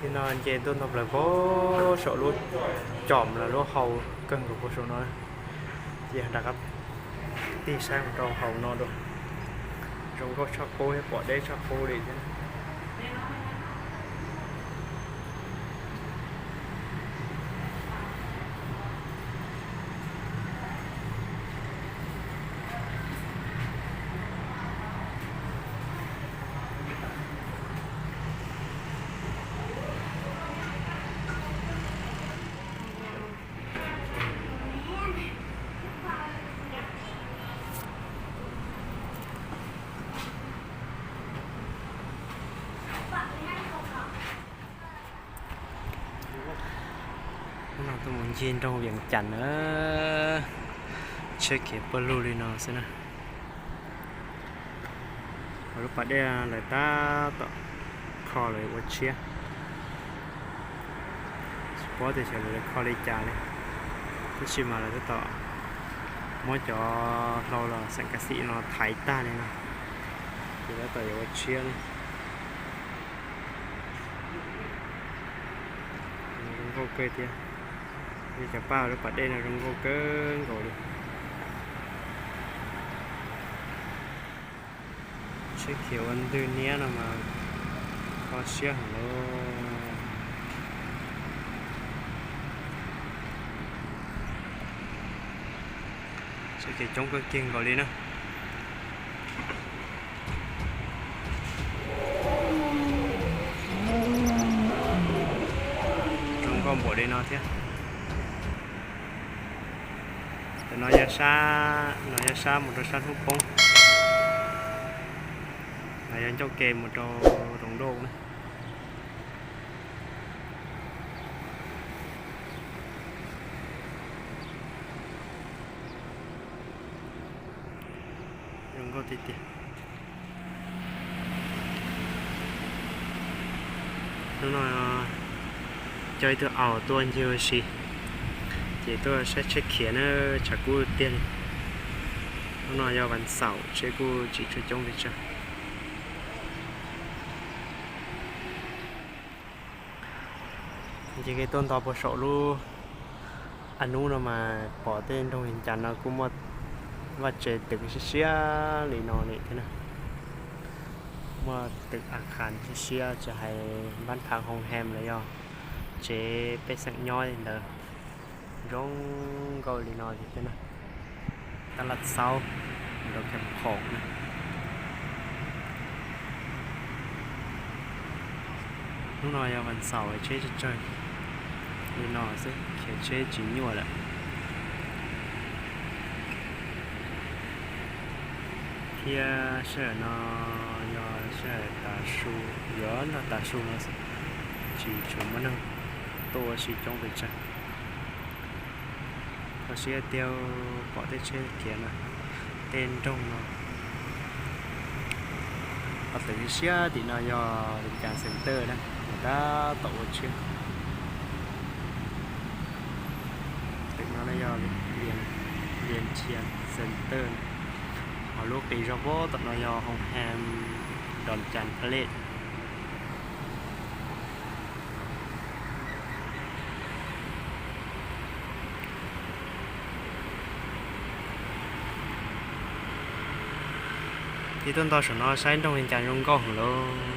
Li no nce tuaj nto plaws pem saum lub com los lub hau kawg nkaus puag saum no. Ces rov qab tig saib mus rau hauv no dua. Zoo nkauj tshaj qub thiab pom deb tshaj qub li thiab. Hnub no tuaj mus ncig nroog Vias Cas na, tshiab khiav puag lug li no xwb na. Lub pas dej lawv tab tom kho los ua tshiab, tsis paub tias xyov lawv kho li cas li, tab sis mas lawv tab tom muab cov hlau los xeem kas xim no thaiv tag li no, ces tab tom yuav ua tshiab na. Zoo nkauj kawg thiab, cov paj lub pas dej no zoo nkauj kawg nkaus li. Tshiab khiav ua ntwg niab no mas kho siab heev lauj. Tshiab khiav coob kawg kiag nkaus li na. Zoo nkauj npaum li no thiab. Tam no yog sab, no yog sab mus rau sab hnub poob, no yog ncauj ke mus rau roos daj na. Zoo nkauj tiag tiag. Hnub no coj ib tug aus tuaj ncig ua si, ces tuaj saib tshiab khiav na, tshav kub tiag li. Hnub no yog vas xaum tshiab kuj tsis tshua coob pes tsawg. Ces kev tuaj nto puag saum lub a nub no mas pom tej nroog Vias Cas no kuj muaj vaj tse twm siab siab li no li thiab na. Muaj twm a khas siab siab, tsis hais npab thav hoo hem los yog tsev pej xeem nyob li ntawd, zoo nkauj li no li thiab na. Tab laj xaub rau kheem khoom na. Hnub no yog vas xaum tsheb tsawg tsawg li no xwb, khiav tsheb tsis nyuaj lawm. Thiab sij hawm no yog sij hawm tav su, yuav nrog tav su no xwb, tsis tshua muaj neeg tuaj ua si coob pes tsawg. Kho siab tiag pom tej tsheb khiav no, tej nroog no. Qhov twm siab tim no yog Vias Cas Center na, nws tab tom ua tshiab. Twm no yog Vias Cas Center, ho lub qis zog puag tom no yog hoo hem Dom Cas Palace. Ces tuaj nto saum no saib nroog Vias Cas zoo nkauj heev lauj.